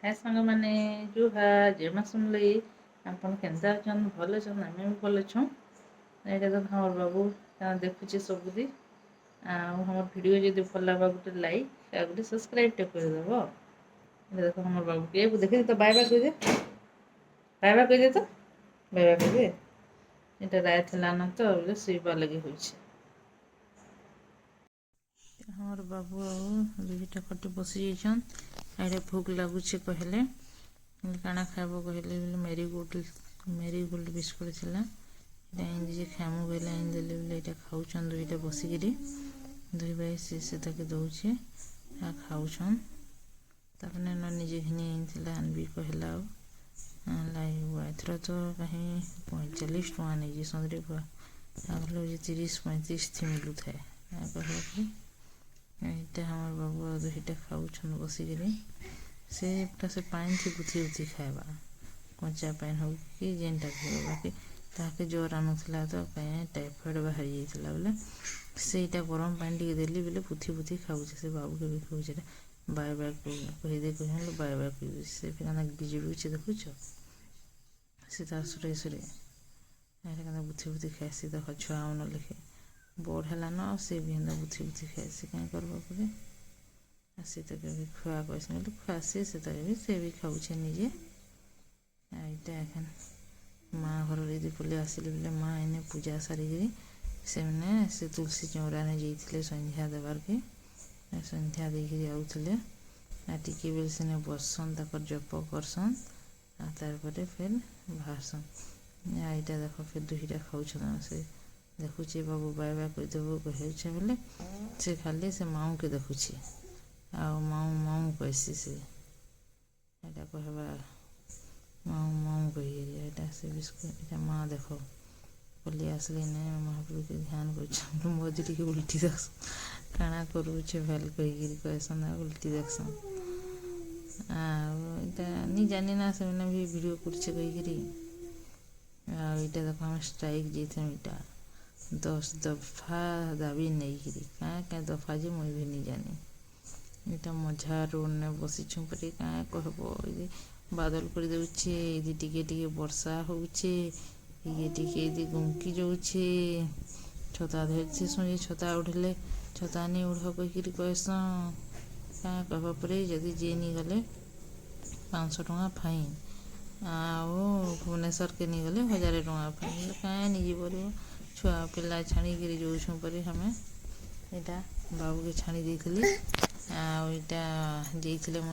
ହାଏ ସାଙ୍ଗମାନେ, ଜୁହାର, ଜୟ ମା ସମଲେଇ। ଆପଣ କେନ୍ତା ଅଛନ୍? ଭଲ ଅଛନ୍? ଆମେ ବି ଭଲ ଅଛୁଁ। ଏଇଟା ତ ଆମର ବାବୁ ଦେଖୁଛେ ସବୁଦି। ଆଉ ଆମର ଭିଡ଼ିଓ ଯଦି ଭଲ ଲାଗବା, ଗୋଟେ ଲାଇକ୍ ଆଉ ଗୋଟେ ସବସ୍କ୍ରାଇବ୍ଟେ କରିଦେବ। ଏଇଟା ଦେଖ, ଆମର ବାବୁ କେ ଦେଖି ତ ବାଏ ବାଏ କହିଦେ, ବାଏ ବାଏ କହିଦେ ତ, ବାଏ ବାଏ କହିଦେ। ଏଇଟା ରାତ ହେଲାନ ତ ବୋଲେ ଶୋଇବା ଲାଗି ହଉଛି। ଆମର ବାବୁ ଆଉ ଦୁଇଟା ଖଟି ବସି ଯାଇଛନ୍। ଏଇଟା ଭୋକ ଲାଗୁଛେ କହିଲେ, କାଣା ଖାଇବ କହିଲେ ବୋଲେ ମ୍ୟାରି ଗୋଲ୍ଡ ବିସ୍କୁଟ ଥିଲା, ଏଇଟା ଆଣିଦେଇଛେ। ଖାଇମୁ କହିଲେ ଆଣିଦେଲେ ବୋଲେ ଏଇଟା ଖାଉଛନ୍ ଦୁଇଟା ବସିକିରି। ଦୁଇ ଭାଇ, ସେ ତାକେ ଦଉଛେ ଆଉ ଖାଉଛନ୍। ତାପରେ ନ ନିଜେ ଘିନି ଆଣିଥିଲା, ଆନବି କହିଲା ଆଉ ଆଣିଲା। ଏଥର ତ କାହିଁ 45 ଟଙ୍କା ନେଇଛି ସନ୍ଦରେ। ଆଗରୁ ହେଉଛି 30-35 ଥି ମିଲୁଥାଏ। କହିବାକୁ ଏଇଟା ଆମର ବାବୁ ଆଉ ଦୁଇଟା ଖାଉଛନ୍ ବସିକିରି। ସେ ପୁରା ସେ ପାଣି ଥି ଗୁଥି ଗୁଥି ଖାଇବା, କଞ୍ଚା ପାଣି ହଉ କି ଯେନ୍ଟା ବି ହଉ। ବାକି ତାହାକେ ଜର୍ ଆନୁଥିଲା ତ କାଇଁ ଟାଇଫଏଡ଼୍ ବାହାରି ଯାଇଥିଲା ବୋଲେ ସେଇଟା ଗରମ ପାଣି ଟିକେ ଦେଲି ବୋଲେ ପୁଥି ପୁଥି ଖାଉଛେ। ସେ ବାବୁକେ ବି ଖୁଆଉଛେ। ଏଇଟା ବାଏ ବାଏ କହିଦେ କହିଲେ ବାଏ ବାଏ କହିଦଉଛି। ସେ ଫେର୍ କେନ୍ତା ଗିଜୁରୁଛେ ଦେଖୁଛ? ସେ ତାର ସୁରେ ସୁରେ ଏଇଟା କେନ୍ତା ବୁଥି ବୁଥି ଖାଏସି ଦେଖ। ଛୁଆ ମାନ ଲେଖେ ବଡ଼ ହେଲାନ ଆଉ ସେ ବି ହେନ୍ତା ବୁଥି ବୁଥି ଖାଏସି। କାଇଁ କରବ ପରେ? ଆଉ ସେ ତାକେ ବି ଖୁଆ କହିସି ବୋଲେ ଖୁଆସି। ସେ ତାକେ ବି ସେ ବି ଖାଉଛେ ନିଜେ। ଆଉ ଏଇଟା ଏଖେନ୍ ମା ଘରର ଯଦି ପଲେଇ ଆସିଲେ ବୋଲେ ମା ଏନେ ପୂଜା ସାରିକିରି ସେମାନେ ସେ ତୁଳସୀ ଚଉରାନେ ଯାଇଥିଲେ ସନ୍ଧ୍ୟା ଦେବାର୍କେ। ସନ୍ଧ୍ୟା ଦେଇକିରି ଆଉଥିଲେ ଆଉ ଟିକେ ବେଲ୍ ସେନେ ବସସନ୍, ତାକର୍ ଜପ କରସନ୍ ଆଉ ତାରପରେ ଫେର୍ ବାହାରସନ୍। ଆଉ ଏଇଟା ଦେଖ, ଫେର୍ ଦୁହିଟା ଖାଉଛନ୍। ସେ ଦେଖୁଛେ, ବାବୁ ବାଏ ବାଏ କହିଦେବୁ କହୁଛେ ବୋଲେ ସେ ଖାଲି ସେ ମାଉଁକେ ଦେଖୁଛେ ଆଉ ମାଉଁ ମାଉଁ କହେସି। ସେ ଏଇଟା କହେବା ମାଉଁ ମାଉଁ କହିକିରି। ଏଇଟା ସେ ବିସ୍କୁଟ। ଏଇଟା ମା ଦେଖ ପଲେଇ ଆସିଲେ ନେ, ମହାପ୍ରଭୁକେ ଧ୍ୟାନ କରୁଛନ୍। ମଝି ଟିକେ ଉଲ୍ଟି ଦେଖ୍ସନ୍, କାଣା କରୁଛେ ଭେଲ୍ କହିକିରି କହେସନ୍ ଆଉ ଉଲ୍ଟି ଦେଖ୍ସନ୍। ଆଉ ଏଇଟା ନି ଜାନି ନା ସେମାନେ ବି ଭିଡ଼ିଓ କରୁଛେ କହିକିରି। ଆଉ ଏଇଟା ଦେଖ, ଆମେ ଷ୍ଟ୍ରାଇକ୍ ଯାଇଥିଲୁ। ଏଇଟା 10 ଦଫା ଦାବି ନେଇକିରି। କାଁ କାଁ ଦଫା ଯେ ମୁଇଁ ବି ନି ଜାନି। ଏଇଟା ମଝା ରୋଡ଼ନେ ବସିଛୁଁ ପରି। କାଁ କହେବ, ଏଇ ବାଦଲ କରିଦଉଛେ, ଏଇଠି ଟିକେ ଟିକେ ବର୍ଷା ହଉଛେ, ଟିକେ ଟିକେ ଏଇଠି ଗୁମକି ଯାଉଛେ। ଛତା ଧରିଥିସୁଁ ଯେ ଛତା ଉଠିଲେ ଛତା ନି ଉଢ଼ କହିକିରି କହେସନ୍। କାଁ କହେବ ପରେ? ଯଦି ଯିଏ ନି ଗଲେ 500 ଟଙ୍କା ଫାଇନ୍ ଆଉ ଭୁବନେଶ୍ୱରକେ ନେଇଗଲେ 1000 ଟଙ୍କା ଫାଇନ୍। ବୋଲେ କାଏଁ ନି ଯିବ? ଛୁଆ ପିଲା ଛାଡ଼ିକିରି ଯାଉଛୁଁ ପରି ଆମେ। ଏଇଟା ବାବୁକେ ଛାଡ଼ି ଦେଇଥିଲି ଆଉ ଏଇଟା ଯାଇଥିଲେ।